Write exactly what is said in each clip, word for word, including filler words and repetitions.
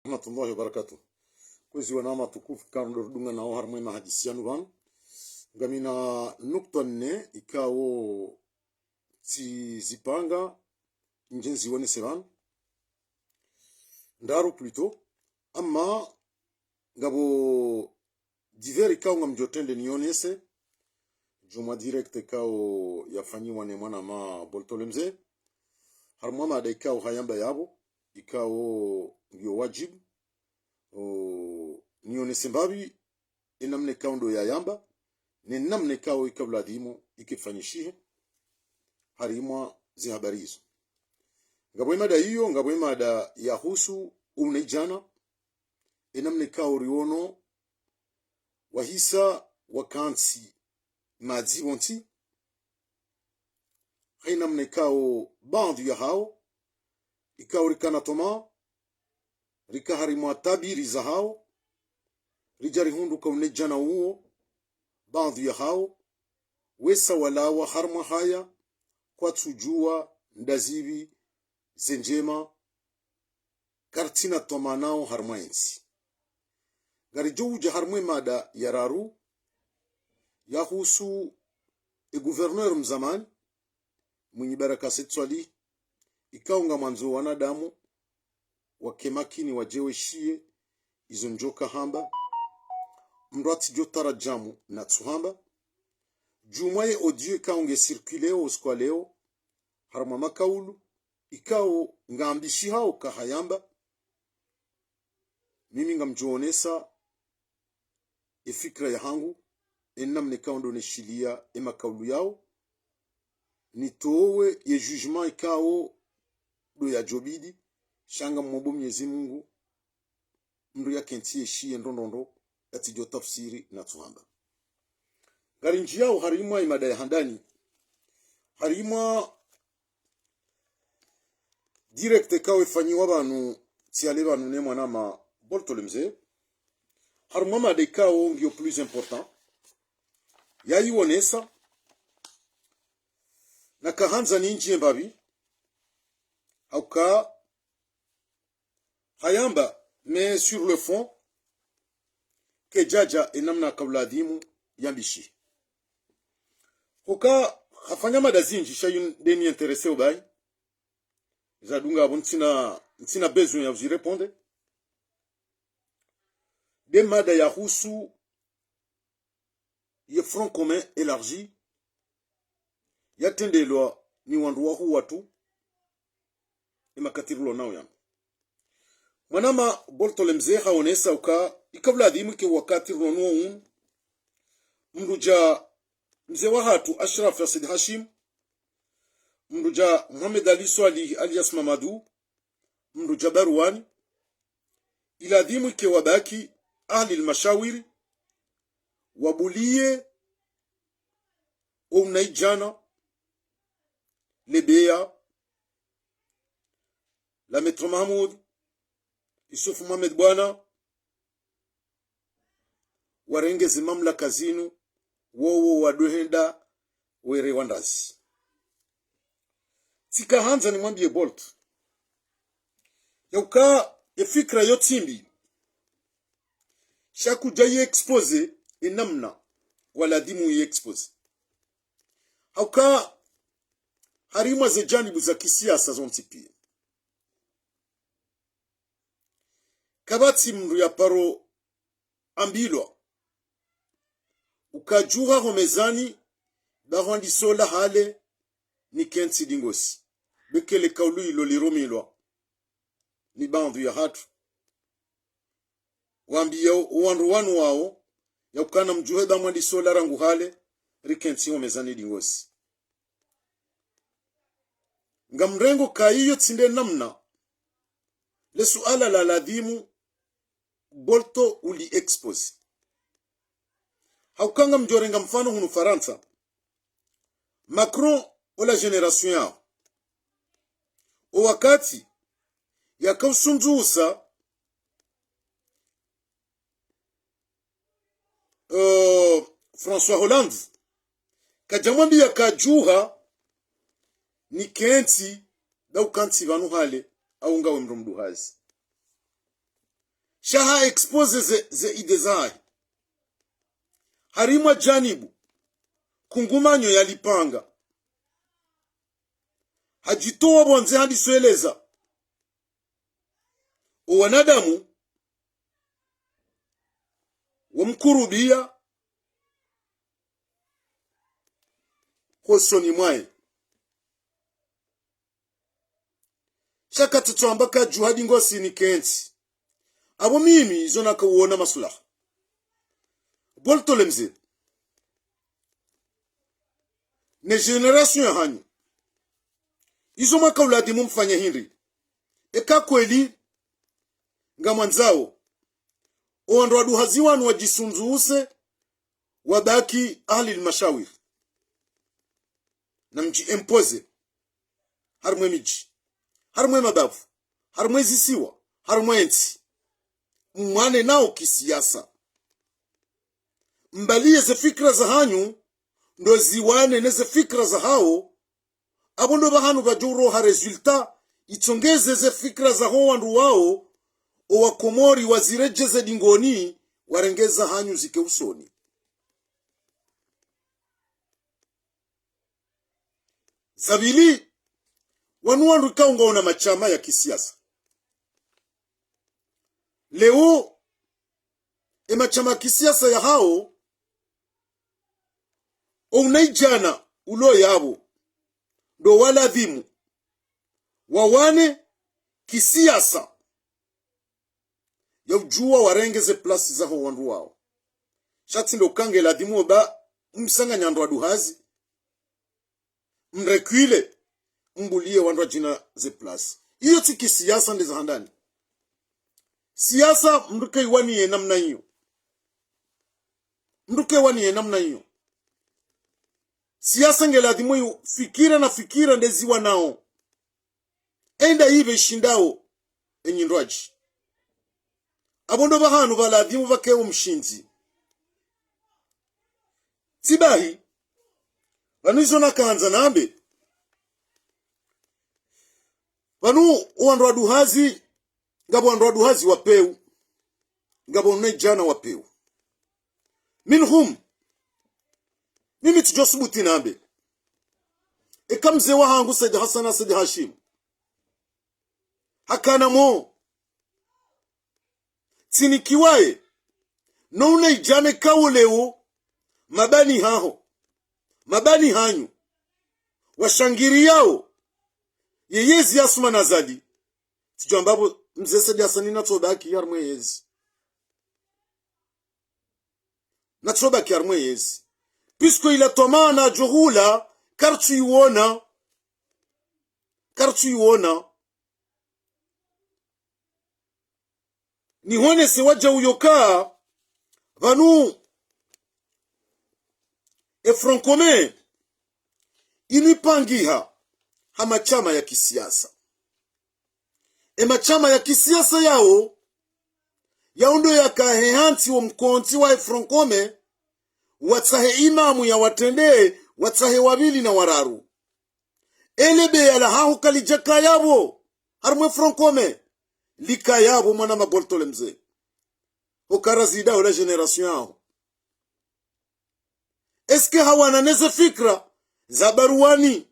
Warahmatullahi wabarakatuh. Kwezi wananya watukufu, kandru ridungana wo harumwa ye mahadisi yanu pvanu. Ngamina nukta nne ikao tsizipanga ndje nizionese pvanu. Ndraru plutôt. Amma ngapvo divers ikao ngamdjo trende nionese, djumwa direct ikao yafanyiwa ne mwananya Boltole Mze. Harumwa mada ikao hayamba yapvo, ikao ngiyo wadjibu, o, nionese mbapvi, ye namna ikao ndo yayamba, ne namna ikao ikao ladhimu ike ifanyishihe, harumwa ze habari izo. Ngapvo ye mada iyo, ngapvo ye mada yahusu unaidjana, ye namna ikao riono wahisa wakantsi madzi pvontsi, ha yi namna ikao baadhwi yahao, ikao rikana twamaa, rika harumwa tabiri zahao, ridja rihundru uka unaidjana uwo, baadhwi yahao, wesa walawa harumwa haya, kwatsudjuwa ndazipvi ze ndjema, karitsina twamaa nao harumwa yentsi. Ngaridjo udja harumwa ye mada ya raru, yahusu ye gouverneur mzamani, Mwinyi Baraka Said Swalihi, ikao ngamwandzo wanadamu wake makini wadje weshiye izo ndjoka hamba, mndru atsidjo tarajamu natsuhamba. Djumwa ye audio ikao nge circuleo usiku wa leo, harumwa makaulu, ikao ngambishihao uka hayamba, mimi ngamdjo onesa ye fikira yahangu, ye namna ikao ndo neshiliya ye makaulu yao, nitowe ye jugement ikao ndo yadjobidi, sha ngamomba Mwenyezi Mungu, mndru yakentsi yeshiye ndrongoo ndro, yatsidjo tafsiri natsuhamba. Ngarindjiyao harumwa ye mada ya handani, harumwa direct ikao ifanyiwa pvanu, tsiale pvanu ne mwananya Boltole Mze, harumwa mada ikao ngiyo plus important, yayionesa, nakahandza nindjiye mbapvi, hauka hayamba, mais sur le fond, kayidjadja ye namna ikao ladhimu yambishihe. Huka hafanya mada zindji, sha yinu nde ni intéressé ubayi. Zadunga apvo ntsina, ntsina besoin ya uzi répondre. Nde mada yahusu ye Front Commun Élargi, yatrendelwa ni wandru wahu watru, ye makati rilo nao yanu. Mwananya Boltole Mze haonesa uka ikao ladhimu ike wakati rilo nao unu, mndru dja mze wahatru Ashraf Said Hashim, mndru dja Mohamed Ali Swalihi alias Mamadou, mndru dja Barwani, iladhimu ike wabaki ahli al-mashawiri, wabuliye wo unaidjana, Lebeya, la Maître Mahamoud, Yusuf Mohamed Bwana, warenge ze mamlaka zinu, wowo wadjohenda were wandazi. Tsikahandza nimwambiye Bolt, yauka ye fikira yo tsi mbi, sha kudja yi exposer ye namna waladhimu yi exposer. Hauka harumwa ze janibu za kisiasa zontsi piya, kapvatsi mndru yaparo ambilwa uka djuha ho mezani, ba hwandiso la hale nikentsi dingosi. Be kele kaulu ilo lirumilwa ni baadhwi yahatru, wambiya wo wandru wanu wawo, yauka namdjuhe ba mwandiso la rangu hale, rikentsi ho mezani dingosi. Ngamrengo ka iyo tsi nde namna le suala laladhimu Bolt uli exposer. Hauka ngamdjorenga mfano hunu Farantsa, Macron ola génération yaho, o wakati yakausundzusa, euh, François Hollande, kadjamwambiya ka djuha nikentsi, da ukantsi pvanu hale, au ngawe mndru mduhazi. Sha ha exposer ze, ze idées zahe. Harimwa janibu, kungumanyo yalipanga. Hadjitowa pvondze hadisweleza. O wanadamu, wamkurubiya, hosoni mwahe. Sha katsitso amba ka djuhadi ngosini kentsi. Apvo mimi izo nakawona maswilaha. Boltole mze. Ne génération yahanyu. Izo mwakauladhimu mfanye hindri. Eka kweli ngamwandzao o wandru waduhazi wanu wadjisundzuse, wabaki ahli lmashawir. Namdji imposer. Harimwa emidji. Harimwa emabavu. Harimwa ezisiwa. Harimwa entsi. Mwane nao kisiyasa. Mbaliye ze fikira zahanyu, ndo ziwane ne ze fikira zahao, apvo ndo pvahanu pvadjo uroha résultat, itsongeze ze fikira zaho wandru wao, o wakomori waziredjeze dingoni, warenge zahanyu zike usoni. Za pvili, wanu wandru ikao ngwaona mashama ya kisiyasa. Leo, emashama ya kisiyasa yahao, o unaidjana ulo yapvo, ndo waladhimu wawane kisiyasa, ya udjuwa warenge ze place zaho wandru wao. Sha tsi ndo uka nge ladhimu oba msanganya wandru waduhazi, mreculer, mbuliye wandru wadjina ze place. Iyo tsi kisiyasa nde za handani. Siyasa mndru kaiwaniye namna iyo. Mndru kaiwaniye namna iyo. Siyasa nge ladhimu iyo fikira na fikira nde ziwanao. Enda ipve ishindao enyi ndrwadji. Apvo ndo pvahanu pvaladhimu pvake o mshindzi. Tsi bahi, pvanu izo nakandza nambe. Pvanu o wandru waduhazi, ngapvo wandru waduhazi wa peu, ngapvo unaidjana wa peu. Minhum, mimi tsidjo subuti nambe. Eka mze wahangu Said Hassan na Said Hashim hakana mo, tsinikiwaye no unaidjana ikao leo, mabani haho, mabani hanyu, washangiriyao ye yezi ya Assoumani Azali, tsidjo amba pvo mze Said Hassan natsobaki harimwe yezi. Natsobaki harimwe yezi. Puisque ila twamaa nadjo hula, karitsu iwona. Karitsu iwona. Nihonese wadja uyoka, pvanu e Front Commun inu ipangiha ha mashama ya kisiyasa. E mashama ya kisiyasa yao, yao ndo yakahe hantsi wo mkontsi wa e Front Commun, watsahe imamu yawatrendeye, watsahe wapvili na wararu. Ele beya lahaho kalidjakaya pvo harimwe Front Commun, likaya pvo mwana maboltole mze. Ho kara zida ho la génération yaho. Est-ce que hawana neze fikira za Baruani?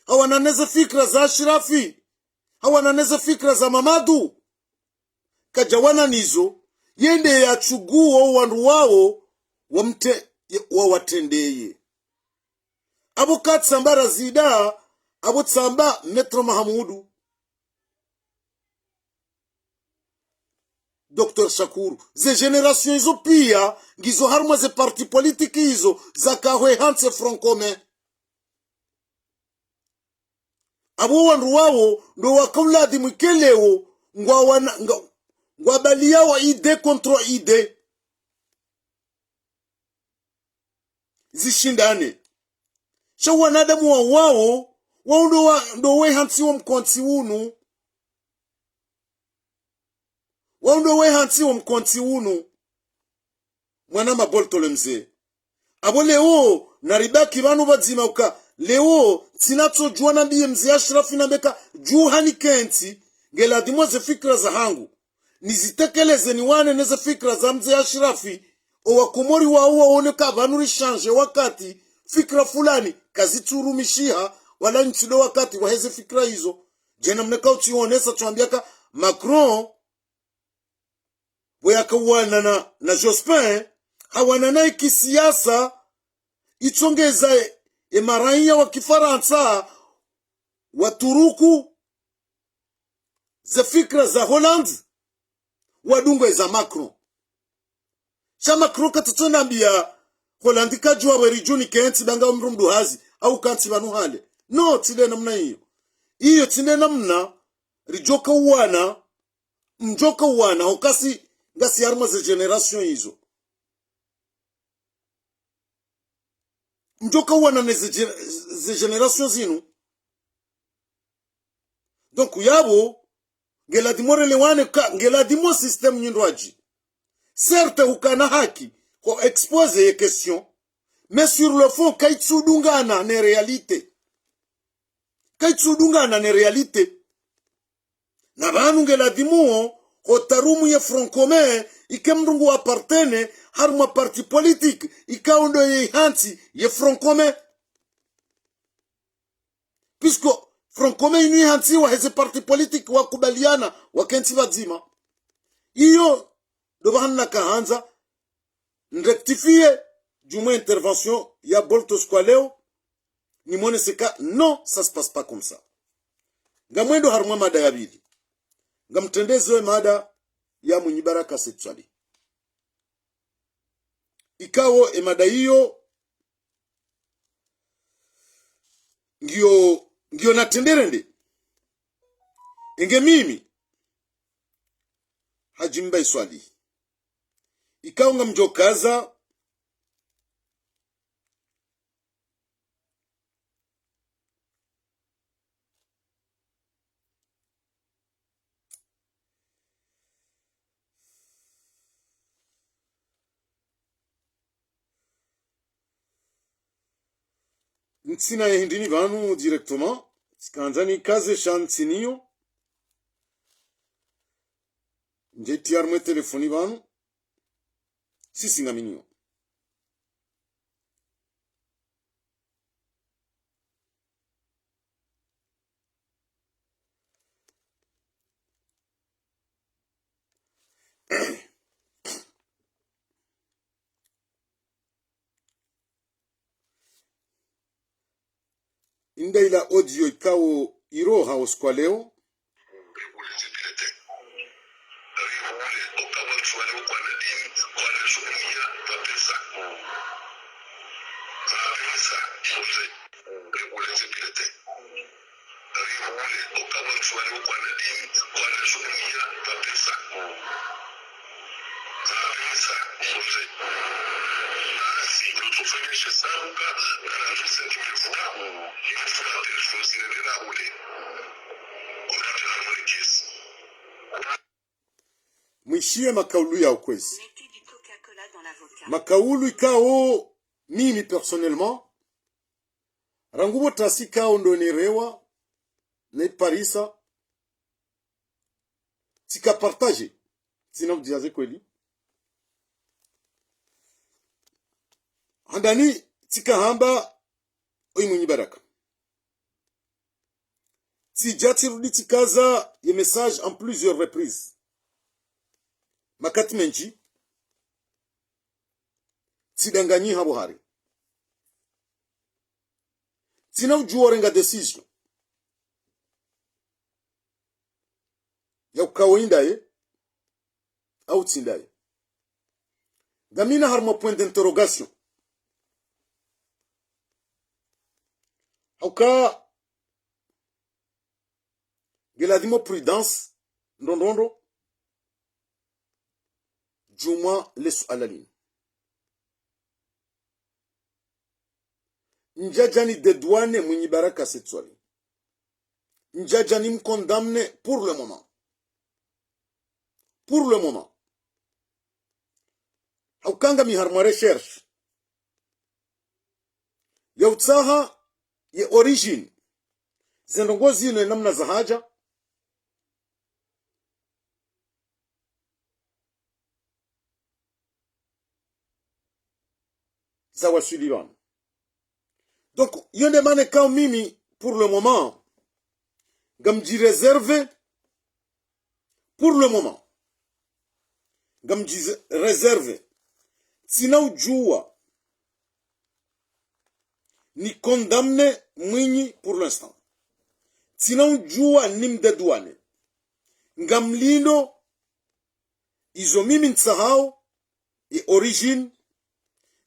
Hawana neze fikira za Ashirafi? Hawana neze fikira za Mamadu? Kadjawana nizo, yende yatsuguwo wandru wawo wamte-, wawatrendeye. Apvo katsamba Razida, apvo tsamba Maître Mahamudu. Docteur Shakuru. Ze génération izo piya, ngizo harumwa ze parti politique izo, zakahwe hantsi Front Commun. Apvo wandru wawo, ndo wakauladhimu ike leo, ngwawana-, nga-, ngwabaliyawo idée contre idée. Zishindane. Sha wanadamu wawawo, wawo ndo wa-, ndo we hantsi wo mkontsi unu. Wawo ndo we hantsi wo mkontsi unu. Mwana maboltole mze. Apvo leo, naribaki pvanu pvadzima uka, leo, tsina tsodjuwa nambiye mze Ashirafi nambe ka, djuhani kentsi, Ngeladhimu ze fikira zahangu nizitekeleze, niwane neze fikira za mze Ashirafi. Owakomori wawo waone ka pvanu rishanje wakati, fikira fulani kazitsurumishiha, wala ntsi ndo wakati waheze fikira izo. Djana mna ka utsionesa tsuambia ka Macron pvo yakawana na, na Jospin, hawana naye kisiasa, itsongeza e, e maraiya wa Kifarantsa, waturuku ze fikira za Hollande, wadunga eza Macron. Sha Macron katsutsonambia Hollande kadjuwa weri djuni kentsi banga omdru mdru hazi, au kantsi pvanu hale. No, tsi nde namna iyo. Iyo tsi nde namna ridjoka uwana, mdjoka uwana, hukasi ngasi harumwa ze génération izo. Mdjoka uwana ne ze gé-, ze génération zinu. Donc, yapvo, ngeladhimu relewane ka, ngeladhimu système nyindrwadji. Certes, hukana haki, ho exposer ye question, mais sur le fond, kaitsudungana ne réalité. Kaitsudungana ne réalité. Na pvanu ngeladhimu wo, ho tarumu ye Front Commun, ike mdru ngu appartenir harumwa parti politique, ikao ndo ye ihantsi ye Front Commun. Puisque Front Commun inu ihantsiwa heze parti politique wakubaliana, wakentsi pvadzima. Iyo, ndo pvahanu nakahandza, nrectifier, djumwa intervention ya Boltos kwa leo, nimonese ka, non, ça se passe pas comme ça. Ngamwendo harumwa mada ya pvili. Ngamtrendeze ye mada ya Mwinyi Baraka Said Soilihi. Ikao e mada iyo ngiyo, ngiyo na tendere nde. Enge mimi, Hadji Mbae Soilihi. Ikao ngamdjokaza ntsina ye hindrini pvanu directement, tsikandza nikaze sha ntsiniyo, ndje tayari mwe telefoni pvanu, sisi ngaminiyo. Inda ila audio ikao iroha usiku wa leo. Rihule, oka wantru wale okwana dini, kwana shumia mapesa. Mapesa, mze. Basi, ndo tufanyishe sabuka, kana ndo cinq mille voix, il faut que les choses ne la roule. On va te renvoyer caisse. Mwishiye makaulu ya ukwezi. Mettez du Coca-Cola dans la vodka. Makaulu ikao, mimi personnellement, rangu pvo tasi ikao ndo nerewa, ne parisa, tsika partager. Tsina udziya ze kweli. Handani tsika hamba, oyi Mwinyi Baraka. Tsidja tsirudi tsikaza ye message en plusieurs reprises. Makati mendji. Tsidanganyiha pvo hari. Tsina udjuwa urenga décision ya ukao indaye, au tsindaye. Ngamina harumwa point d'interrogation. Hauka, ngiladhimu prudence, ndrondrondro, djumwa le suala linu. Ndjadja ni dédouaner Mwinyi Baraka Said Soilihi. Ndjadja ni mcondamner pour le moment. Pour le moment. Hauka ngami harumwa recherche ya utsaha ye origine. Ze ndrongoo zinu ye namna zahadja. zawaswili pvanu. Donc, iyo nde mana ikao mimi, pour le moment, ngamdji réservé, pour le moment. Ngamdji réservé. Tsina udjua ni condamné Mwinyi pour l'instant. Tsina udjua ni mdédouané. Ngamlindo izo mimi ntsahao, e origine,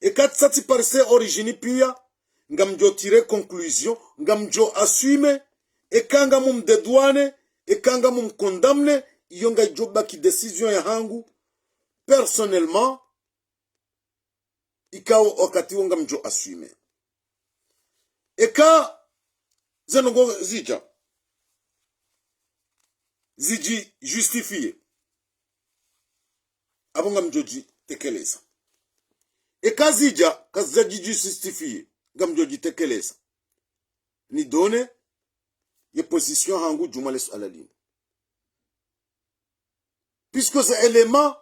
eka tsatsi parise origine pia, ngamdjo tirer conclusion, ngamdjo assumer, eka ngamumdédouané, eka ngamumcondamné, iyo ngaidjo baki décision yahangu, personnellement, ikao wakati wo ngamdjo assumer. Eka zendrongoo zidja, zidji justifier, apvo ngamdjo djitekeleza. Eka zidja, kazidjadji justifier, ngamdjo djitekeleza. Ni donner ye position hangu djumwa le suala linu. Puisque ces éléments,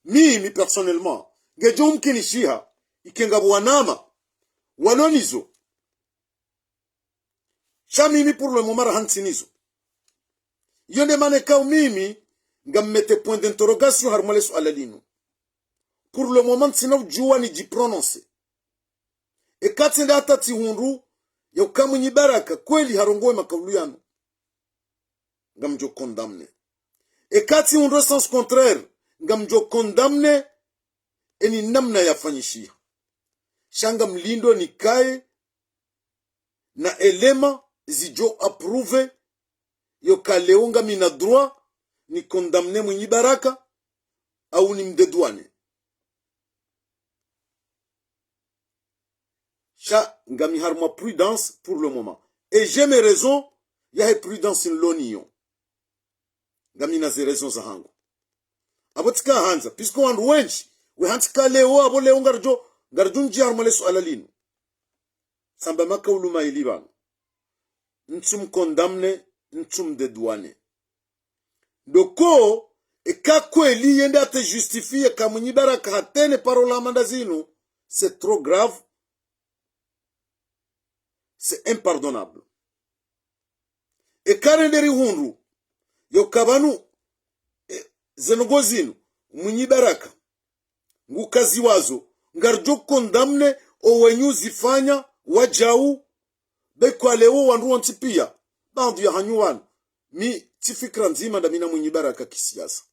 mimi personnellement, ngedjo umkinishiha, ike ngapvo wanama, walo nizo. Sha mimi pour le moment raha ntsinazo. Iyo nde mana ikao mimi, ngammettre point d'interrogation harumwa le suala linu. Pour le moment, ntsina udjua nidji prononcer. Eka tsende hata tsihundru, yauka Mwinyi Baraka, kweli harongowa e makaulu yanu, ngamdjo condamné. Eka tsihundru e sens contraire, ngamdjo condamné, eni namna yafanyishiha. Sha ngamlindo nikaye na éléments zidjo approuver, yauka leo ngamina droit ni condamné Mwinyi Baraka, au nimdédouané. Sha ngami harumwa prudence pour le moment. Et j'ai mes raisons yahe prudence nilo nayo. Ngamina ze raisons zahangu. Apvo tsika handza, puisque wandru wendji, we hantsi ka leo, apvo leo ngaridjo, ngaridjo ndjia harumwa le suala linu. Tsamba makaulu mayili pvanu. Ntsumcondamné, ntsumdédouané. Donc, eka kweli yende hata justifier ka Mwinyi Baraka hatrene paroles hama nda zinu, c'est trop grave, c'est impardonnable. Eka rende rihundru, yauka pvanu, e, zendrongoo zinu, Mwinyi Baraka, ngukaziwazo, ngaridjo condamné owenyi uzifanya, wadjau, be kwa leo wandru wontsi pia, baadhwi yahanyu wanu, mi tsi fikira ndzima ndami na Mwinyi Baraka kisiasa.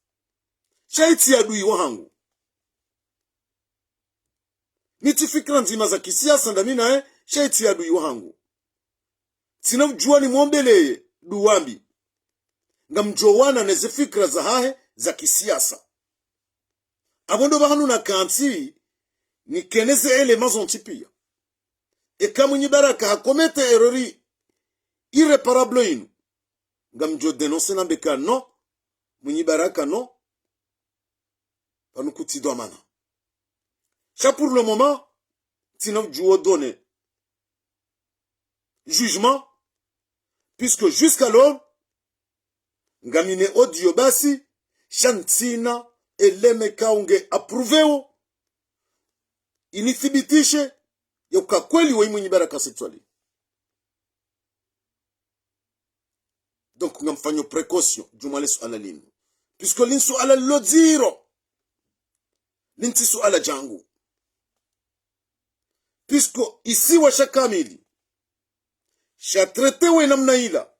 Sha itsi adui wahangu. Mi tsi fikira ndzima za kisiasa ndami naye, sha itsi adui wahangu. Tsina udjua nimwombeleye dua mbi. Ngamdjo wana neze fikira zahahe za kisiasa. Apvo ndo pvahanu nakantsi, nikene ze éléments zontsi pia. Eka Mwinyi Baraka hacommettre erreur irréparable inu, ngamdjo dénoncer nambe ka non, Mwinyi Baraka non, pvanu kutsi dhwamana. Sha pour le moment, ntsina udjua donner jugement, puisque jusqu'alors, ngamina audio basi, sha ntsina élément ikao nge approuvéo, inithibitishe, yauka kweli woyi Mwinyi Baraka Said Soilihi. Donc, ngamfanyo précaution, djumwa le suala linu. Puisque linu suala lilo dziro. Linu tsi suala djangu. Puisque isiwa sha kamili, sha traité we namna ila.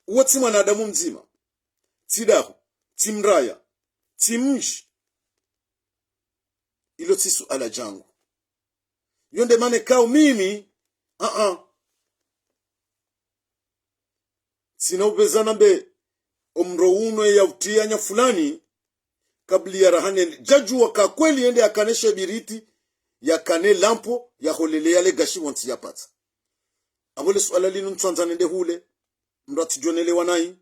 Uwo tsi mwanadamu mdzima. Tsi daho, tsi mraya, tsi mdji. Ilo tsi suala djangu. Iyo nde mana ikao mimi, a-a. Tsina upveza nambe omro unu ya utriya nya fulani, kabla ya raha nende. Djadjua ka kweli yende yakane she biriti, yakane lampo, yaholele yale gashi wontsi yapvatsa. Apvo le suala linu ntswandza nende hule, mdru atsidjonelewa nayi.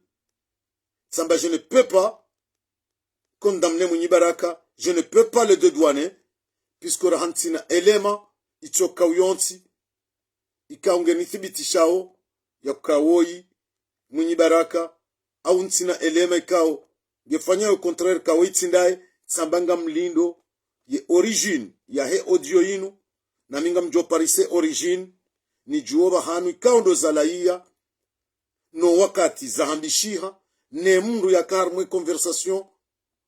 Tsamba, je ne peux pas condamner Mwinyi Baraka, je ne peux pas le dédouaner, puisque raha ntsina élément, itsoka uyontsi, ikao nge nithibitishao, yauka woyi Mwinyi Baraka, au ntsina élément ikao nge fanyao contraire ka woyi tsi ndaye, tsamba ngamlindo, ye origine yahe audio yinu, nami ngamdjo parise origine, nidjuwe pvahanu ikao ndo zalawa, no wakati zahambishiha, ne mndru yaka harumwa e conversation,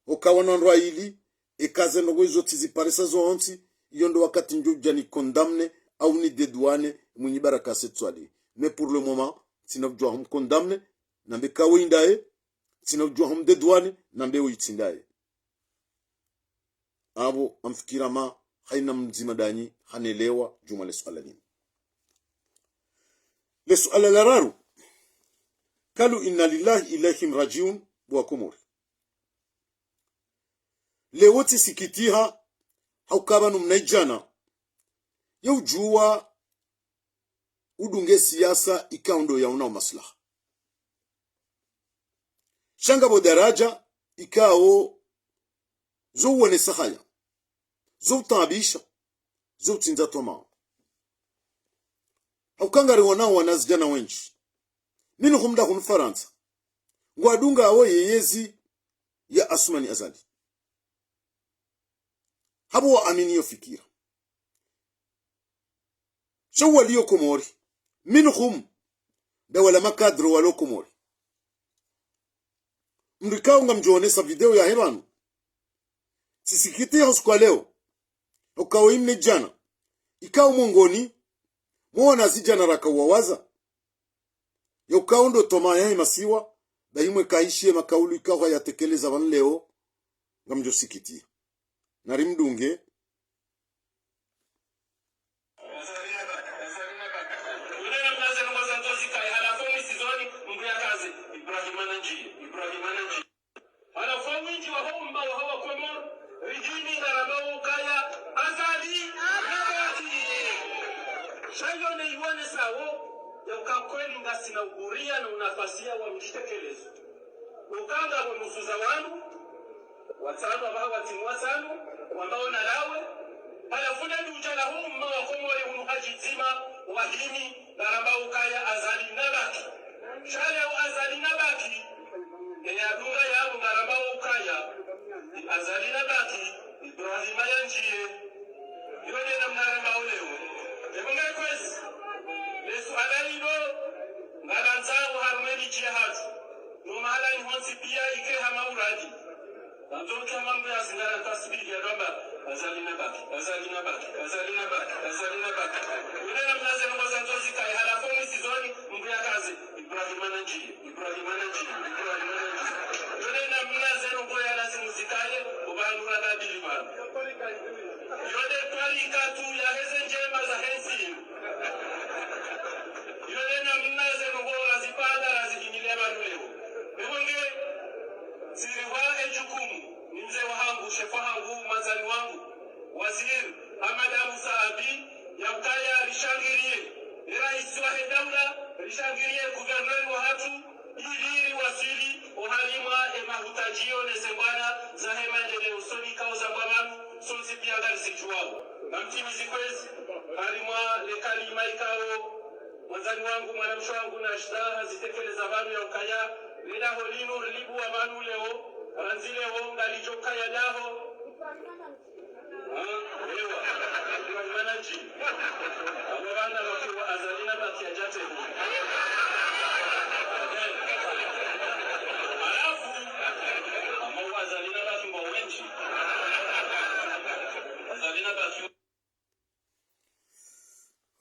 ukawana ndrwa ili, eka ze ndrongoo izo tsiziparisa zontsi, iyo ndo wakati ndjo udja ni condamné, au ni dédouané, mwinyi baraka se tswali. Mais pour le moment, tsina udjuwa hum condamné, nambe kawe indaye, tsina udjuwa hum dédouané, nambe wo itsindaye. Apvo ngamfikira ma haina mdzima danyi hanelewa djuu mwa le suala linu. Le suala la raru, kalu inna lillahi ilayhim rajiun, bo wa Komori. Leo tsisikitiha, hauka pvanu mna idjana, ye udjuwa udunge siasa ikao ndo yaona o maslaha. Sha ngapvo daraja ikao zo uonesa haya, zo utaabisha, zo utsindza twamaa. Hauka ngariwonao wanazidjana wendji, minhum nda hunu Farantsa, ngwadungao ye yezi ya Assoumani Azali. Hapvo waamini yo fikira. Sha waliyo Komori, minhum, nda wala makadre walo Komori. Mndru ikao ngamdjo onesa video yahe pvanu, tsisikitiha ho usiku wa leo, ukao imne djana, ikao mongoni mwa wanazidjana raka uwawaza, ye ukao ndo twamaa yahe masiwa, bahi mwe kaishiye makaulu ikao hayatekeleza pvanu leo, ngamdjo sikitiha. Nari mdunge. Halafu mwindji waho umma waho wa Komori, ridjini ngarambao ukaya Azali nabaki. Sha iyo ne iwonesao ya uka kweli ngasina uhuria na unafasiya wa mdjitekelezo. Uka ngapvo nusu za wanu, watsanu, apvaha watimu watsanu, wambao nalawe, halafu ne dudja laho umma wa Komori unu hadjidzima, wahimi, ngarambao ukaya Azali nabaki. Sha leo Azali nabaki, ne yadunga yapvo ngarambao ukaya, Azali nabaki, Ibrahima yandjiye. Iyo nde namna rambao leo. Epvo nge kwezi, le suala lilo, ngalandzao harumwa e midji yahatru, no mahalani hontsi pia ike hama uradi. Ngamdjo uke hama mndru yazingara tasbihi ya ramba, Azali nabaki, Azali nabaki, Azali nabaki, Azali nabaki. Iyo nde namna ze ndrongoo zandzo zikaye, halafu mwisizoni, mndru yakaze, Ibrahima nandjiye, Ibrahima nandjiye, Ibrahima nandjiye. Iyo nde namna ze ndrongoo ya lazimu zikaye, upvanu radabili pvanu. Iyo nde twarikatu yaheze ndjema zahe ntsi. Iyo nde namna ze ndrongoo razipanga razihimile pvanu leo. Epvo nge, tsirihwa e jukumu, ni mze wahangu, shefu wahangu, mwandzani wangu, waziri, Hamada Musa Abi, ya ukaya rishangiriye, e raisi wahe daula, rishangiriye guverneri wahatru, ili riwaswili oharimwa e mahutadjiyo ne ze mbwana zahe maendeleo usoni ikao zambwa pvanu, sontsi pia ngarizidjuwao. Ngamtimizi kwezi, harimwa le kalima ikao mwandzani wangu, mwanamshe wangu Najda hazitekeleza pvanu ya ukaya, le daho linu rilibuwa pvanu leo, randzi leo ngalidjo kaya daho. Ah, ewa. Ibrahima nandjiye. Abo bana bakiwa Azali nabaki yadjatebo. Halafu, amo Azali nabaki mbo wendji. Azali nabaki.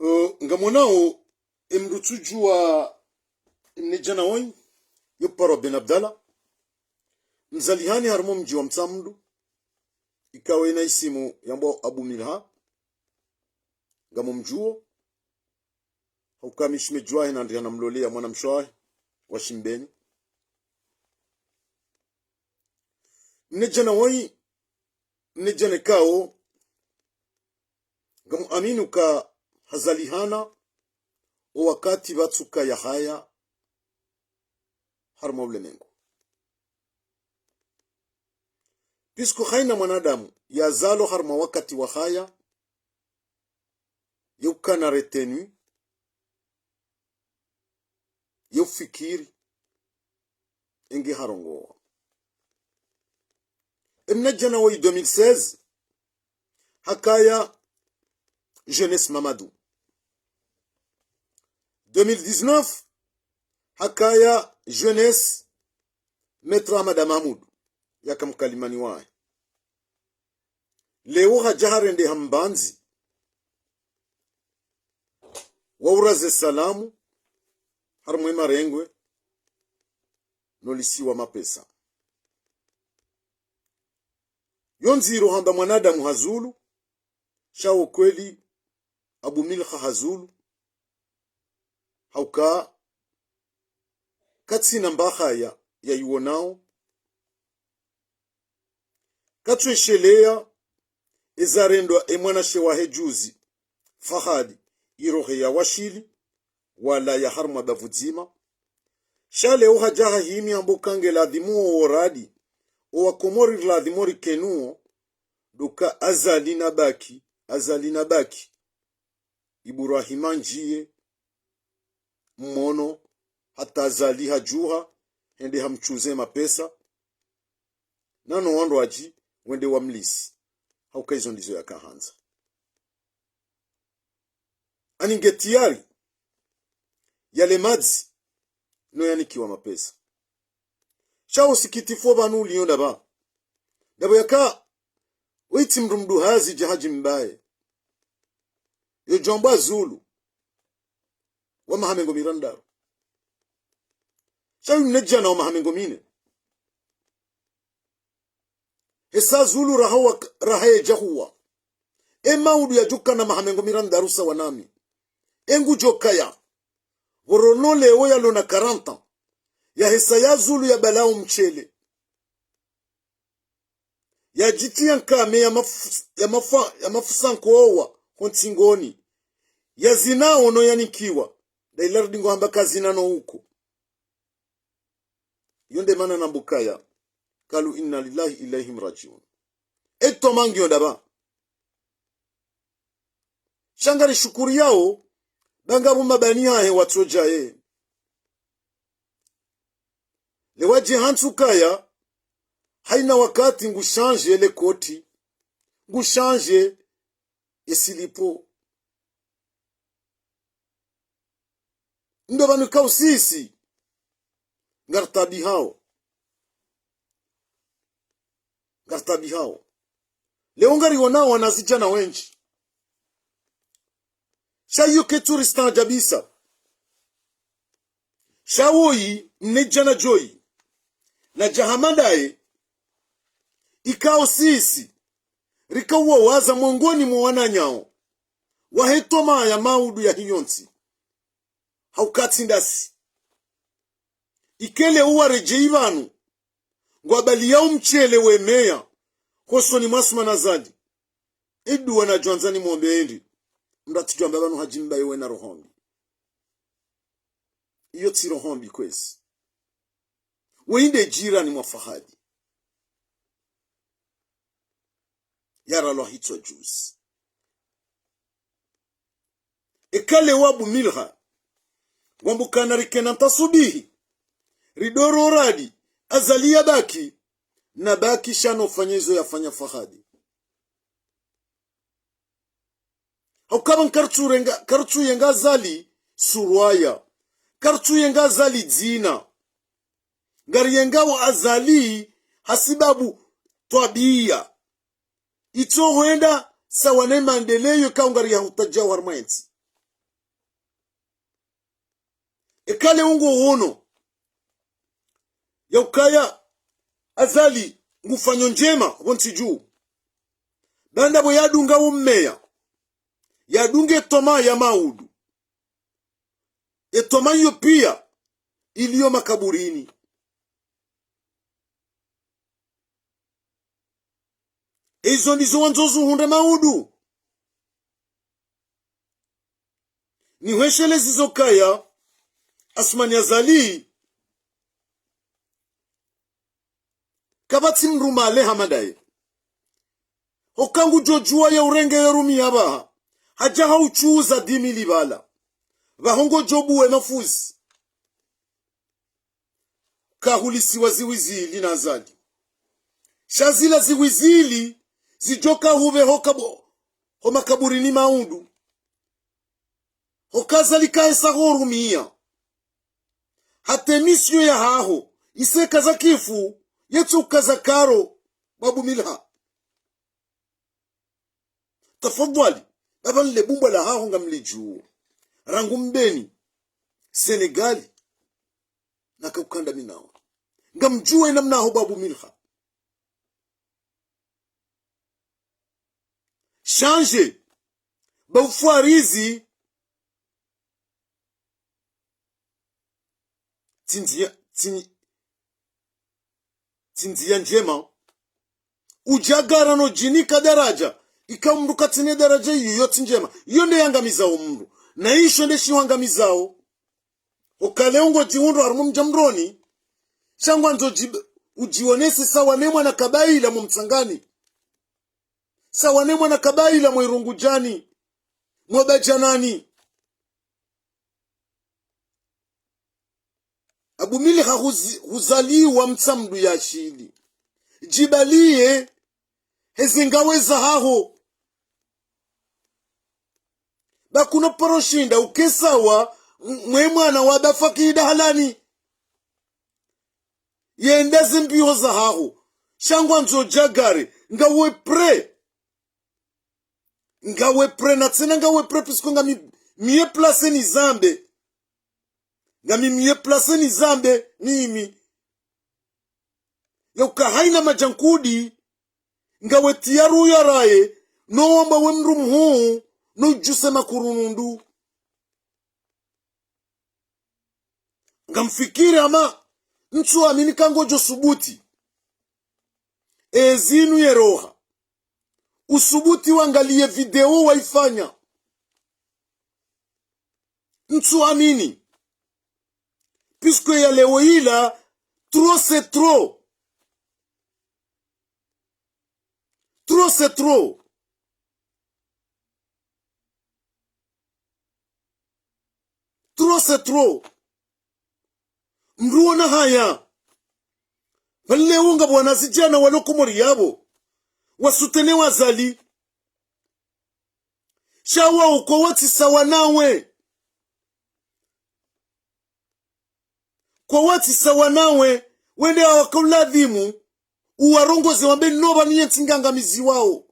Eh, ngamonao, e mndru tsudjuwa, e mnadjana woyi, yo parwa Ben Abdallah. Mzalihani harimwa mdji wa Mtsamdu, ikao ena isimu yambwao Abu Milha, ngamumdjuo, hauka mi shemedji wahe na ndrihana mloleya mwanamshe wahe wa Shimbeni. Mnadjana woyi, mnadjana ikao, ngamuamini uka hazalihana, o wakati pvatsuka yahaya, harimwa ulemengu. Puisque haina mwanadamu yazalwa harimwa wakati wahaya, ye ukana retenue, ye ufikiri, enge harongowa. E mnadjana woyi deux mille seize, hakaya Jeunesse Mamadou. Deux mille dix-neuf, hakaya Jeunesse Maître Ahmada Mahmoud, yaka mkalimani wahe. Leo hadja harende ha mbandzi, wa uraze salamu, harumwa e marengwe, no lisiwa mapesa. Yo ndziro hamba mwanadamu hazulu, sha wo kweli Abu Milha hazulu, hauka katsina mbahaya ya iwonao, katsuesheleya eza rendwa e mwanashe wahe juzi, Fahadi, irohe ya washili, wala ya harumwa bavu dzima. Sha leo hadja hahimi hamba uka nge ladhimu wo woradi, owa Komori ladhimu rikenuwo, ndo uka Azali nabaki, Azali nabaki. Iburahima ndjiye, mmono, hata Azali hadjuha, hende hamtsuze mapesa. Na no wandru wadji, wende wamlisi. Hauka izo ndizo yakahandza. Ani nge tiyari, yale madzi, no yanikiwa mapesa. Sha usikitifu wo pvanu uliyo ndapva. Ndapvo yaka, wetsi mndru mndru hazi dja hadji mbaye. Yo djwambwa zulu. Wa maha mengo mirandaru. Sha yu mnedjana wa maha mengo mine. Hesa zulu raha wa, raha yedja huwa. E maudu yadjokana maha mengo mirandaru sawa nami. E ngudjokaya. Pvorono leo yalona quarante ans. Yahesa ya zulu ya balao mtshele. Yadjitiya nkame ya maf-, ya mafa-, ya mafusa nkowa ho ntsingoni. Yazina ono yanikiwa. Nda ila rudi ngo hamba kazina no uko. Yo nde mana namba ukaya. Kalu inna lillahi ilayhim rajiun. Eto mangi yo ndapva. Sha ngari shukuriyao, ba ngapvo mabani hahe watsodja ye. Le wadje hantsu kaya, haina wakati ngu changé le koti, ngu changé e silipo. Ndo pvanu ka usisi, ngartabihao. Ngartabihao. Leo ngariwonao wanazidjana wendji. Sha iyo ketsu ristaajabisa. Sha woyi, mnedjana djoyi. Na djahamadaye, ikao sisi, rikao waza mongoni mwa wananyao. Wahe toma ya maudu ya hiyo ntsi. Hauka tsi ndasi. Ikele uwaredjeyi pvanu. Ngwabaliyao mtshele wemeya. Hosoni mwa Assoumani Azali. Iduwa nadjwandzani mwombe endi. Mndru atsidjwamba pvanu hadji mbaye wena roho mbi. Iyo tsi roho mbi kwezi. Weyi nde jirani mwa Fahadi. Yaralwa hitswa juzi. Ekale wa Abu Milha, wambukana rikena ntasubihi, ridoro radi, Azali yabaki, nabaki sha nofanya izo yafanya Fahadi. Hauka pvanu karitsurenga, karitsuyenga Azali surwaya. Karitsuyenga Azali dzina. Ngariyengao Azali hasibabu twabiya. Itso hwenda sawa ne mandeleyo ikao ngariyahutajao harumwa entsi. Ekale ungo wono. Ya ukaya Azali ngufanyo ndjema pvontsi dju. Baanda pvo yadunga umeya. Yadunge toma ya maudu. Etoma iyo piya iliyo makaburini. Ezo ndizo wandzo zuhundre maudu. Nihwesheleze izo kaya Assoumani Azali kapvatsi mndru male hama ndaye. Hoka ngudjo djuwa ya urenge yo rumi ya pvaha. Hadja ha utsuza dix mille pvala. Pvaho ngodjo buwe mafuzi. Kahulisiwa ziwi zili na Azali. Sha zila ziwi zili zidjoka hupve hoka bo, o makaburini Maudu. Hokaza likaesa ho rumia. Hata emission yahaho, iseka za kifu, yetsu kaza karo, Babu Milha. Tafadhwali, baba nle bumbwa lahaho ngamlidjuo. Rangu Mbeni, Senegali, naka ukanda minao. Ngamdjuo enamna ho Babu Milha. Change, ba ufwarizi, tsi ndzia, tsi, tsi ndzia ndjema. Udjagara no djinika daraja, ika mndru katsina daraja iyo, iyo tsi ndjema. Iyo nde yangamizao mndru. Na isho nde shiwangamizao. Okale ungo djihundro harumwa mdja mroni, sha ngwandzo dji-, udjionese sawa ne mwana kabaila mwa Mtsangani. Sawa ne mwana kabaila mwa Irungudjani, mwa Badjanani. Abu Milha huzi-, huzaliwa Mtsamdu ya shili. Djibaliye, heze ngawe zahaho. Ba kuno paro shinda uke sawa, m-, mwe mwana wa dafa kida halani. Yenda ze mbiho zahaho. Sha ngwandzo djagare, ngawe prêt. Ngawe prêt, na tsena ngawe prêt, puisque ngami mieux placé nizambe. Ngami mieux placé nizambe, mimi. Yauka haina madjankudi, ngawe tiyaru yaraye, no wamba we mndru mhuu, no udjuse makurunundu. Ngamfikiri ama, ntsu amini ka ngodjo subuti. Ezinu yeroha. Usubuti wangaliye video waifanya. Ntsu amini. Puisque ya leo ila, trop c'est trop. Trop c'est trop. Trop c'est trop. Mndru wona haya. Pvale leo ngapvo wanazidjana walo Komori yapvo, wa soutenir Azali. Sha wao kwawatsi sawa nawe. Kwawatsi sawa nawe, wende hawakauladhimu, uwarongoze wambe no pvanu yentsi ngangamiziwao.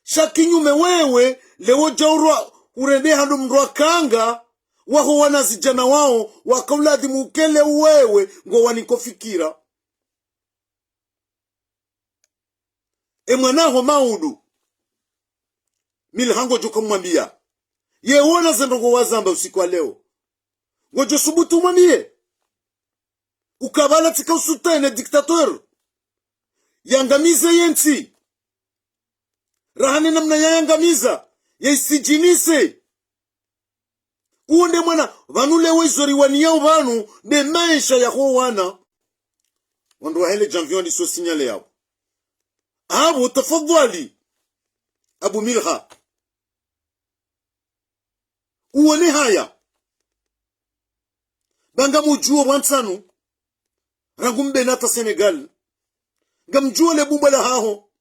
Sha kinyume wewe, leo djaurwa urende hando mndru akanga, waho wanazidjana wao, wakauladhimu ukele wewe, ngo waniko fikira. E mwanaho Maudu. Milha ngodjo kamwambia. Ye wona ze ndrongo wazamba usiku wa leo. Ngodjo subutu umwambie. Ukabala tsika usoutenir dictateur. Yangamize yentsi. Raha ne namna yayangamiza. Yaisidjinise. Uwo nde mwana, pvanu leo izo riwaniyao pvanu, nde maesha yaho wana. Wandru wahe le Janvier wandiso signalé yapvo. Apvo, tafadhwali. Abu Milha. Uwone haya. Ba ngamudjuo pvwantsanu. Rangu Mbeni hata Sénégal. Ngamdjuo le bumbwa lahaho.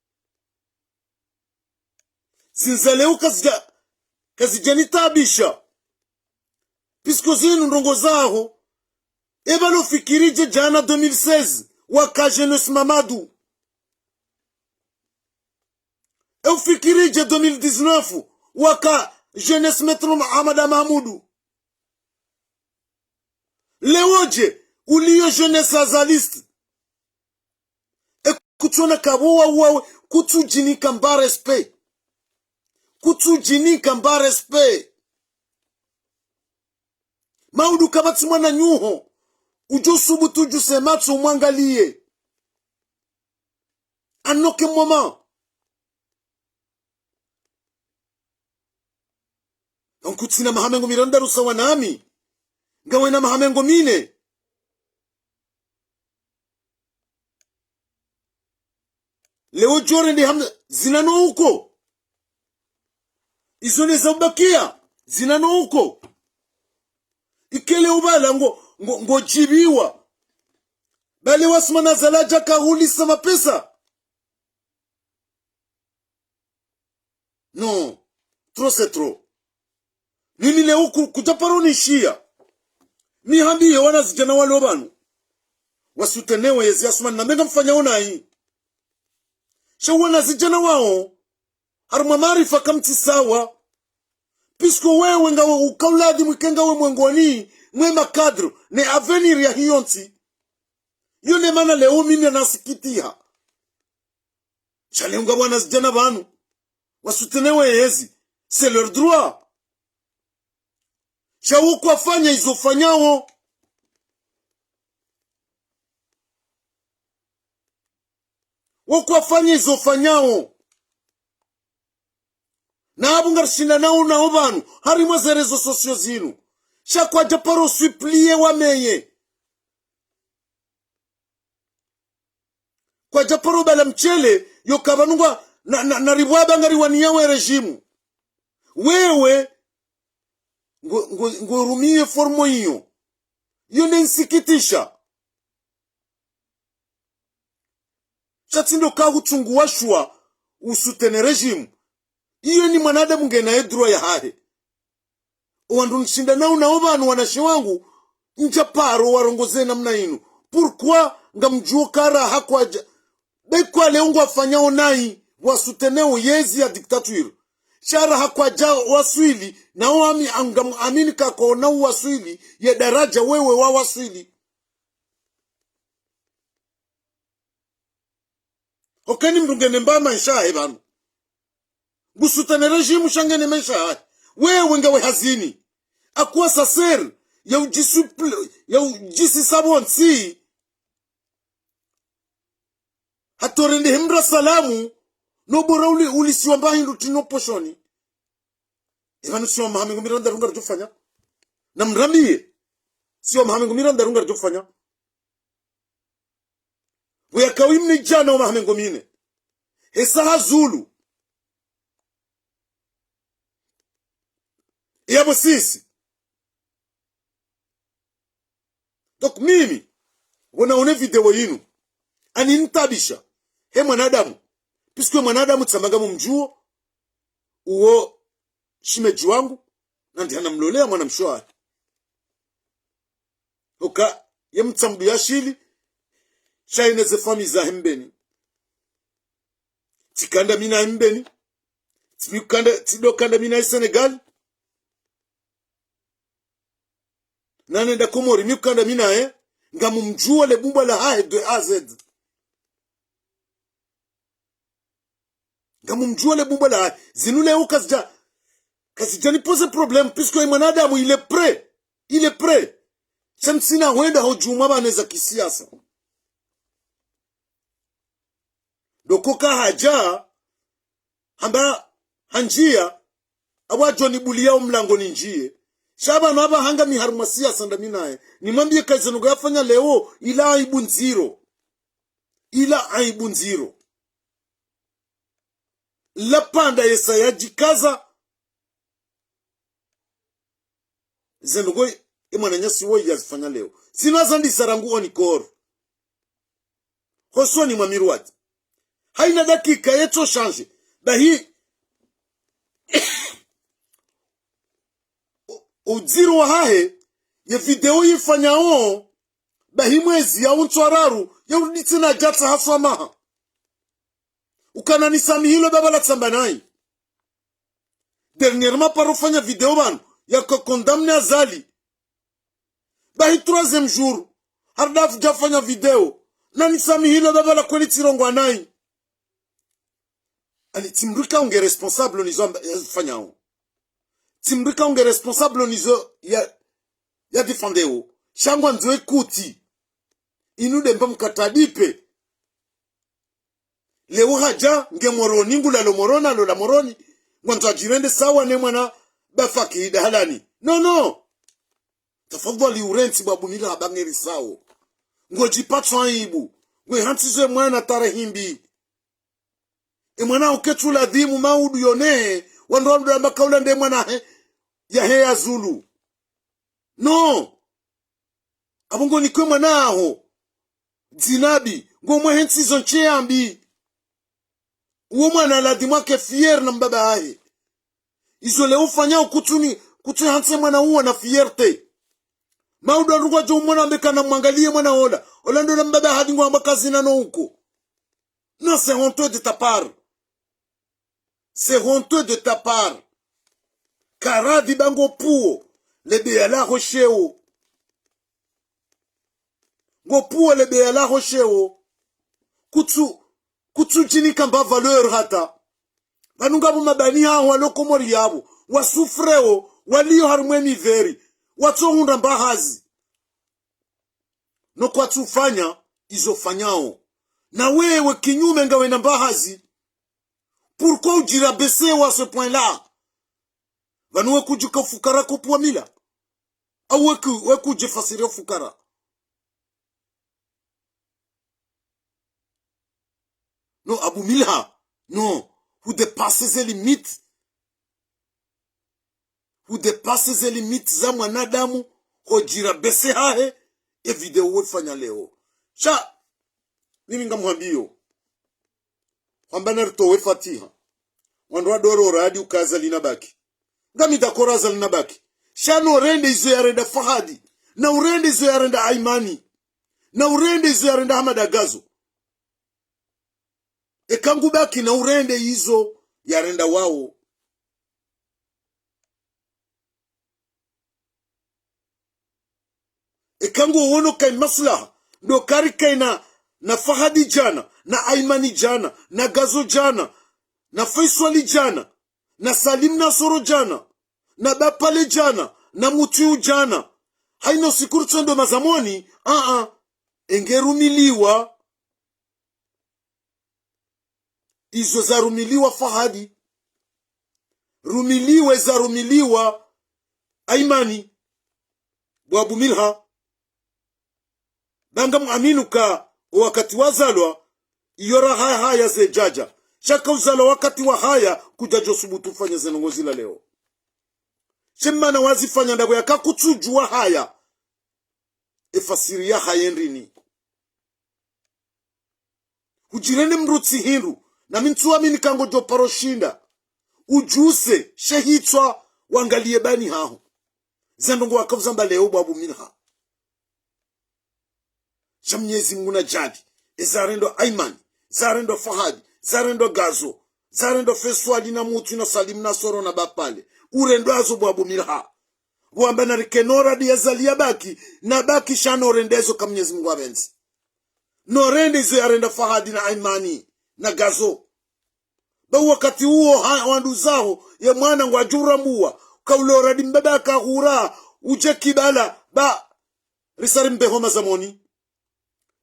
Zinu za leo kazidja, kazidjanitaabisha. Puisque zinu ndrongo zaho. Eba lo fikiri dje djana deux mille seize, waka jeunesse Mamadou. E ufikiri dje deux mille dix-neuf, waka jeunesse Maître Mohamed Mahamoudou. Leo dje, uliyo jeunesse azaliste. E kutsona kabo wa, wa, kutsudjinika mba respect. Kutsudjinika mba respect. Maudu kapvatsi mwananyaho udjo subutu udjuse matso umwangaliye. À aucun moment. Nkutsina maha mengo mirandaru sawa nami. Ngawena maha mengo mine. Leo djore ndi hamna zina no uko. Izo ne za ubakia, zina no uko. Ikele ubala ngo, ngo, ngodjibiwa. Bale wasumana zalaja kahulisa mapesa. Non. Trop c'est trop. Mimi leo ku-, kudja paro nishiya. Mi hambiye wanazidjana walo pvanu. Wa soutenir we Yezi Assoumani, nambe ngamfanyao nayi. Sha wanazidjana wao, harumwa maarifa kamtsi sawa. Puisque wewe ngawe uka uladhimu ike ngawe mwengoni mwe ma cadres, ne avenir ya hiyo ntsi. Iyo nde mana leo mimi nasikitiha. Sha leo ngapvo wanazidjana pvanu wa soutenir we Yezi. C'est leur droit. Sha wo kwafanya izo fanyao. Wo kwafanya izo fanyao. Na apvo ngarishindanao nao pvanu, harimwa ze réseaux sociaux zinu. Sha kwadja paro supplier wameye. Kwadja paro bala mshele, yo ka pvanu ngwa, na, na, na ripvwaba ngariwaniya we régime. Wewe, ngo, ngo, ngorumiye forme iyo. Iyo nde nsikitisha. Sha tsi ndo ka hutsungu washwa u soutenir régime. Iyo ni mwanadamu ngena ye droit yahahe. Owandru nishindanao nao pvanu wanashe wangu, ndja paro warongoze namna inu. Pourquoi ngamdjuo ka raha kwadja. Be kwa leo ngwafanyao nayi, wa soutenir o Yezi ya dictature. Sha raha kwadja waswili, nao ami-, ngam-, amini ka kona uwaswili, ye daraja wewe wawaswili. Okeni mndru ngene mba maesha yahe pvanu. Ngu soutenir régime sha ngene maesha yahe. Wewe ngawe hazini. Akwa ça sert ya udjisupl-, ya udjisisa pvontsi. Hata orende hemra salamu, no bora uli-, ulisiwa mba hindru tsi no poshoni. Epvanu siwa maha mengo miraru ndraru ngaridjofanya. Namrambiye. Siwa maha mengo miraru ndraru ngaridjofanya. Pvo yakawi mne djana wa maha mengo mine. Hesa ha Zulu. Yapvo sisi. Donc mimi, pvo naone video yinu, yanintabisha. He mwanadamu. Puisque mwanadamu tsamba ngamumdjuo, uwo shemedji wangu, na ndihana mloleya mwanamshe wahe. Oka, ye Mtsamdu ya shili, sha yene ze famille zahe Mbeni. Tsikanda mi naye Mbeni. Tsimikanda, tsido kanda mi naye Sénégal. Na nenda Komori, mi kanda mi naye, ngamumdjuo le bumbwa lahahe de A à Z. Ngamumdjuo le bumbwa lahahe. Zinu leo kazidja, kazidja ni poser problème, puisque ye mwanadamu, il est prêt. Il est prêt. Sha ntsina hwenda ho djumwa pvanu za kisiasa. Ndo ko ka hadja, hamba handjiya, apvo adjo nibuliya o mlango nindjiye. Sha pvanu apvaha ngami harumwa siasa nda mi naye. Nimwambiye ka izo ndrongo yafanya leo, ila aibu ndziro. Ila aibu ndziro. Lapanda yesa yadjikaza, ze ndrongo ye mwananyasi woyi yazifanya leo. Zinu hazandisa rangu Onicor. Hosoni mwa miruwati. Hayina dakika yetso changer. Bahi, o-, udziro wahahe, ye video yifanyao, bahi mwezi ya untswa raru, ya urudi tsena djatsa haswa maha. Ukana nisamihilo baba la tsamba nayi. Dernièrement paro fanya video pvanu, yaka condamné Azali. Bahi troisième jour, harudi hafudja fanya video, na nisamihilo baba la kweli tsirongoa nayi. Ani tsi mdru ka unge responsable nizo amba-, yazifanyao. Tsi mdru ka unge responsable nizo ya, ya défendéo. Sha ngwandzo écoute. Inu nde mba mkatadipe. Leo hadja, nge Moroni, ngulalo Moroni, alola Moroni. Ngwandzo adjirende sawa ne mwana bafaki dahalani. Non, non. Tafadhwali urentsi bwa bunila haba ngeri sawo. Ngodjipatso aibu. Ngwe hantsi ze mwana tarehi mbi. E mwana uketsu ladhimu maudu yonehe, wandru wandru amba ka ula nde mwana he, yahe ya Zulu. Non. Apvo ngo nikwe mwana aho. Dzinabi, ngo mwehe ntsi zo ntsi yambi. Uwo mwana ladhimu ake fier na mbaba hahe. Izo leo ufanyao kutsuni, kutsu hantse mwana uwo na fierté. Maudu andru ngwadjo umona mbe kana mwangaliye mwana ola. Ola ndo na mbaba hadi ngwamba kazina no uko. Non, c'est honteux de ta part. C'est honteux de ta part. Karadhi ba ngo puo, le beya laho sheo. Ngo puo le beya laho sheo. Kutsu, kutsu djinika mba valeur hata. Pvanu ngapvo mabani haho walo Komori yapvo, wasufreo, walio harimwa emiveri, watsohundra mba hazi. No kwatsu fanya izo ufanyao. Na wewe kinyume ngawe na mba hazi. Pourquoi udjirabaisser à ce point-là? Pvanu we kudjuka ufukara ko puo mila. Au we ku-, we kudje fasiri ufukara. Non, Abu Milha, non, hudépasse ze limite. Hudépasse ze limite za mwanadamu, hodjirabaisser hahe, e video wefanya leo. Sha, mimi ngamhwambiyo. Hwamba naritowe Fatiha. Wandru wa doro radi uka Azali nabaki. Ngami d'accord Azali nabaki. Sha no rende izo yarenda Fahadi. Na urende izo yarenda Aimani. Na urende izo yarenda Hamada Gazo. Eka ngu baki na urende izo yarenda wao. Eka ngo wono kayi maslaha, ndo kari kayi na, na Fahadi djana, na Aimani djana, na Gazo djana, na Faiswali djana, na Salim Nasoro djana, na Bapale djana, na Mutwiu djana. Hayina usiku ritsondo mazamoni, a-a. Enge rumiliwa izo zarumiliwa Fahadi. Rumiliwe zarumiliwa Aimani. Bo Abu Milha. Ba ngamwaminu ka o wakati wazalwa, iyo raha haya zedjadja. Sha ka uzalwa wakati wa haya, kudjadjo subutu ufanya ze ndrongoo zila leo. She mana wazifanya ndapvo yaka kutsudjuwa haya. E fasiri ya haya ndrini? Udjirende mdru tsi hindru, na mi ntsuamini ka ngodjo paro shinda udjuse she hitswa wangaliye bani haho. Ze ndrongoo waka uzamba leo bo Abu Milha. Sha Mnyezi Mungu nadjali, e zarendwa Aimani, zarendwa Fahadi, zarendwa Gazo, zarendwa Faiswali na Mutwiu na Salim Nasoro na Bapale. Urendwa zo bo Abu Milha. Wamba narike no radi ya Azali yabaki, nabaki sha no rende zo ka Mnyezi Mungu hapvendzi. No rende izo yarenda Fahadi na Aimani na Gazo. Ba wakati uwo ha, wandru zaho, ye mwana ngwadjo urambuwa, ka ule oradi mbaba kahura, udje kibala, ba risari mbeho mazamoni.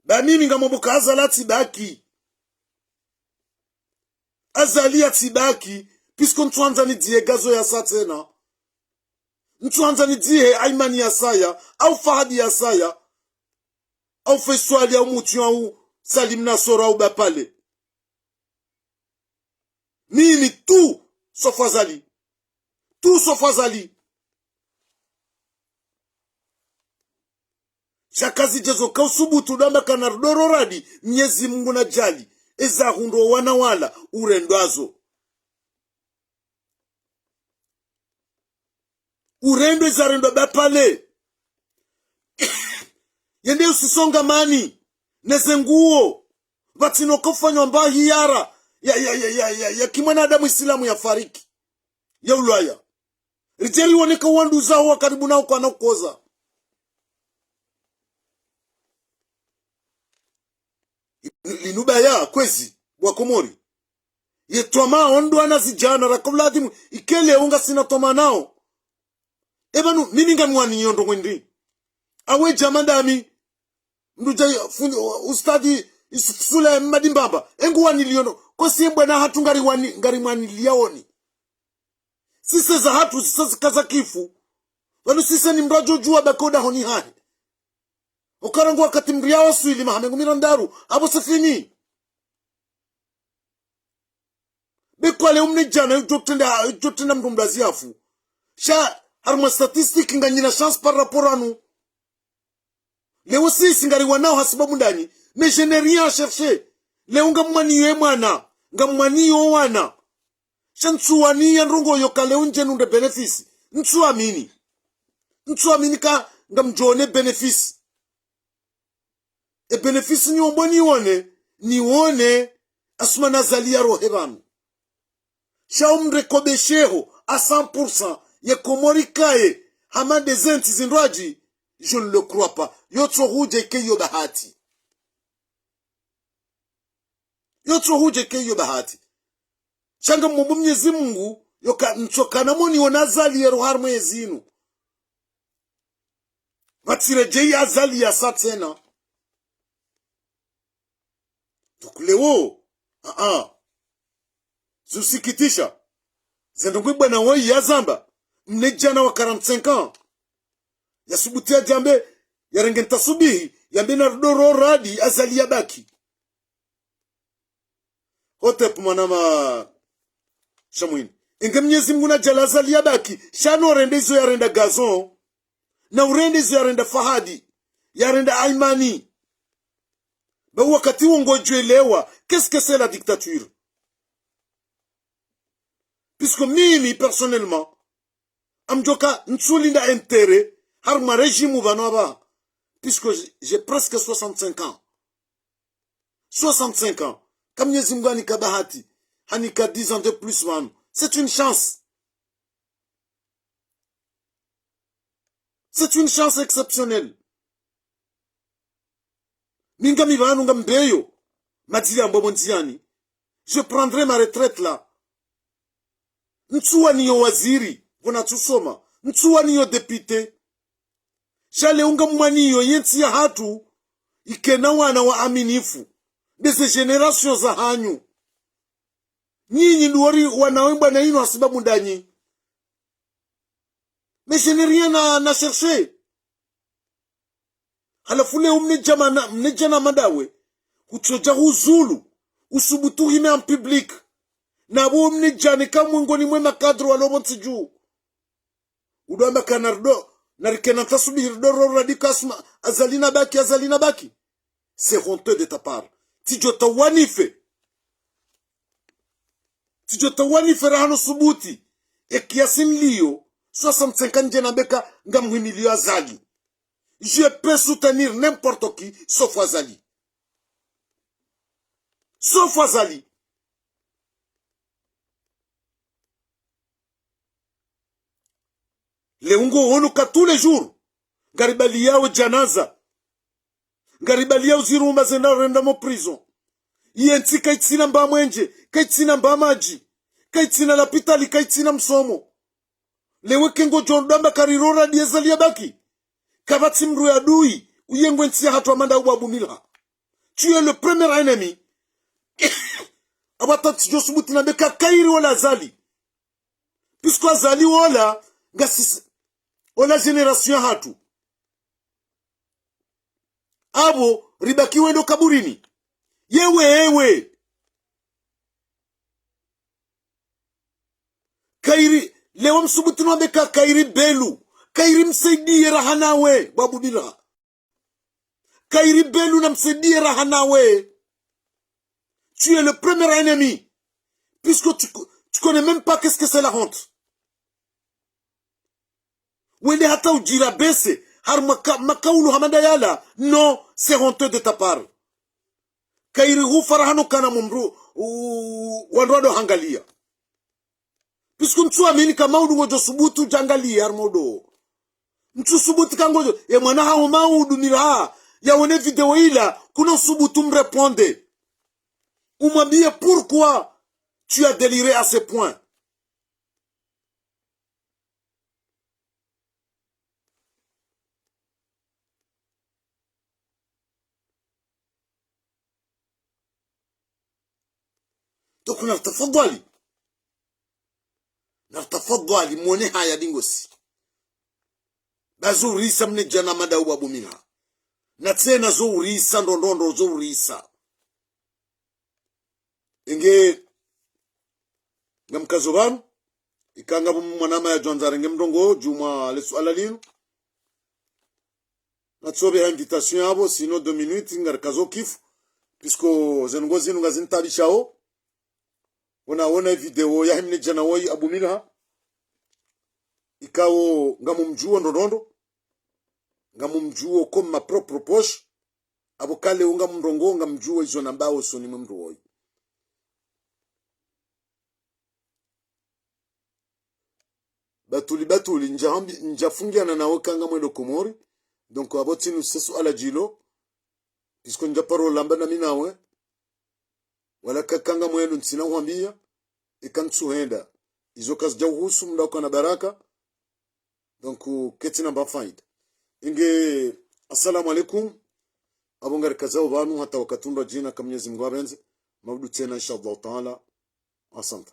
Ba mimi ngamwambo ka Azali atsibaki. Azali atsibaki, puisque ntsuandza nidzihe Gazo yasa tsena. Ntsuandza nidzihe Aimani yasaya, au Fahadi yasaya, au Faiswali, au Mutwiu, au Salim Nasoro, au Bapale. Mimi tu, sauf Azali. Tu, sauf Azali. Sha kazidjezo ka usubutu damba kana ridoro radi, Mnyezi Mungu nadjali, eza hundro wana wala, urendwa zo. Urendwe zarendwa Bapale. Yende usisongamani, neze nguo, pvatsina uka ufanywa mba hiyara ya, ya, ya, ya, ya, ya kimwanadamu Isilamu ya fariki, ya ulwaya. Ridje riwone ka wandru zaho wa karibu naho kwana ukoza. Linu baya, kwezi, bo wa Komori. Ye twamaa ondro wana zidjana, raka uladhimu, ike leo ngasina twamaa nao. E pvanu, mimi ngamwaniyo ndrongoo ndri. Awe djama ndami, mdru dja fundi, ustadhi Yusuf Sule Mmadi Mbamba, e nguwaniliyo no, kosi mbwana hatru ngariwani, ngarimwaniliyaoni. Sise za hatru, sise zikaza kifu. Pvanu sise ni mdru adjo djuwa bako dahoni hahe. Ukara ngu wakati mdru ya waswili maha mengo mirandaru, apvo c'est fini. Be kwa leo mne djana, yudjo trenda, yudjo trenda mdru mdru azi yafu. Sha, harimwa statistique nganyina chance par rapport à nous. Leo sisi ngariwanao hasibabu ndani, mais je n'ai rien à chercher. Leo ngamwaniyo ye mwana, ngamwaniyo wana. Sha ntsuwani ya ndrongo yo ka leo ndje nunde bénéfice. Ntsuamini. Ntsuamini ka ngamdjo one bénéfice. E bénéfice niombo nione, nione Assoumani Azali ya rohe pvanu. Sha umrekebesheho à cent pour cent, ye Komori kaye, hama nde zentsi zindrwadji, je ne le crois pas. Yotso hudja ike iyo bahati. Yotso hudja ike iyo bahati. Sha ngamombo Mnyezi Mungu, yo ka, ntsoka namoni ona Azali ya roha harumwa ezinu. Pvatsi redjeyi Azali ya sa tsena. Donc leo, ah, ah. Zusikitisha. Zendrongo bwana woyi ya zamba. Mnedjana wa quarante-cinq ans. Ya subuti ya djambe, ya renge ntasubihi, yambe na rudo ro radi Azali ya baki. Hotep mwanama Shamwini. Inge Mnyezi Mungu na djala Azali ya baki. Sha no rende izo ya renda Gazon. Na urende izo ya renda Fahadi. Ya renda Aimani. Ba wakati wo ngodjo elewa. Qu'est-ce que c'est la dictature? Puisque mimi, personnellement, ngamdjoka ntsulinda intérêt harumwa régime pvanu apvaha. Puisque j'ai, j'ai presque soixante-cinq ans. Soixante-cinq ans. Ka Mnyezi Mungu hanika bahati, hanika dix ans de plus pvanu. C'est une chance. C'est une chance exceptionnelle. Mi ngami pvanu ngambeyo. Madjili ambombo ndziani. Je prendrai ma retraite là. Ntsuwaniyo waziri, pvo natsusoma. Ntsuwaniyo député. Sha leo ngamwaniyo yentsi yahatru, ikena wana waaminifu. Nde ze génération zahanyu. Nyinyi ndo wori wana we bwana inu hasibabu ndanyi. Mais je n'ai rien à, à chercher. Halafu leo mnedjama na, mnedjana madawe. Hutsodja huzulu. Usubutu hime en public. Na pvo mnedjane ka mwengoni mwe makadre walo pvontsi dju. Udo amba ka na rudo, na rikena ntasubihi rudo ro radi ka Assoumani, Azali na baki, Azali na baki. C'est honteux de ta part. Tsidjo tawanife. Tsidjo tawanife raha no subuti. E kiasi nliyo, soixante-cinq ans ndje nambe ka ngamhimiliyo Azali. Je peux soutenir n'importe qui, sauf Azali. Sauf Azali. Leo ngo hono ka tous les jours. Ngaribaliyao djanaza. Ngaribaliyao zirumba zenda renda mo prison. Yentsi kayitsina mba mwenje, kayitsina mba madji, kayitsina lapitali, kayitsina msomo. Leo ke ngodjo ndo amba ka riro radi Azali ya baki. Kapvatsi mdru ya dui, uye ngwe ntsi yahatru amanda ubwa bumila. Tu es le premier ennemi. Apvo hata tsidjo subuti nambe ka kayiri wola Azali. Puisque Azali wola, ngasi, wola génération yahatru. Apvo, ribaki wendo kaburini. Yewe, yewe. Kayiri, leo msubutu nambe ka kayiri Belou. Kayiri msaidiye raha nawe, bwa bumila. Kayiri Belou na msaidiye raha nawe. Tu es le premier ennemi. Puisque tu, tu connais même pas qu'est-ce que c'est la honte. Wende hata udjira bese, harumwa ka, makaulu hamanda yala, non, c'est honteux de ta part. Kayiri hufa raha no kana mumru, u, wandru wado hangaliya. Puisque ntsuamini ka Maudu ngodjo subutu djangaliya harumwa udo. Ntsusubuti ka ngodjo, ye mwana haho Maudu mila, ya wone video ila, kuna usubutu mrépondre. Umwambiye pourquoi tu as déliré à ce point. Donc, na tafadhwali. Na tafadhwali, mwone haya dingosi. Ba zo urisa mnedjana madawu bwa bumila. Na tsena zo urisa ndrondrondro zo urisa. Inge, ngamkazo pvanu, ikao ngapvo mwanama yadjwandza renge mrongoo djuu mwa le suala linu. Natsobe ha invitation yapvo, sinon deux minutes, ngarikazo kifu, puisque ze ndrongoo zinu ngazinitaabishao. Wona, wona ye video yahe mnadjana woyi Abu Milha. Ikao ngamumdjuo ndrondrondro. Ngamumdjuo comme ma propre poche. Apvo kale wo ngamumrongoo ngamdjuo izo nambao usoni mwe mndru woyi. Batuli, Batuli, ndjahambi-, ndjafungiana nawe ka ngamwendo Komori. Donc, apvo tsinu se suala djilo. Puisque ndjaparo lamba nami nawe. Wala ka, ka ngamwendo ntsina uhwambia. Eka ntsuhenda. Izo kazidja uhusu mndru akana baraka. Donc, ketsina mba faida. Inge, assalamu alaikum. Apvo ngarikazao pvanu hata wakati undru djina ka Mwenyezi Mungu apvendze. Maudu tsena, insha Allah Taala. Asante.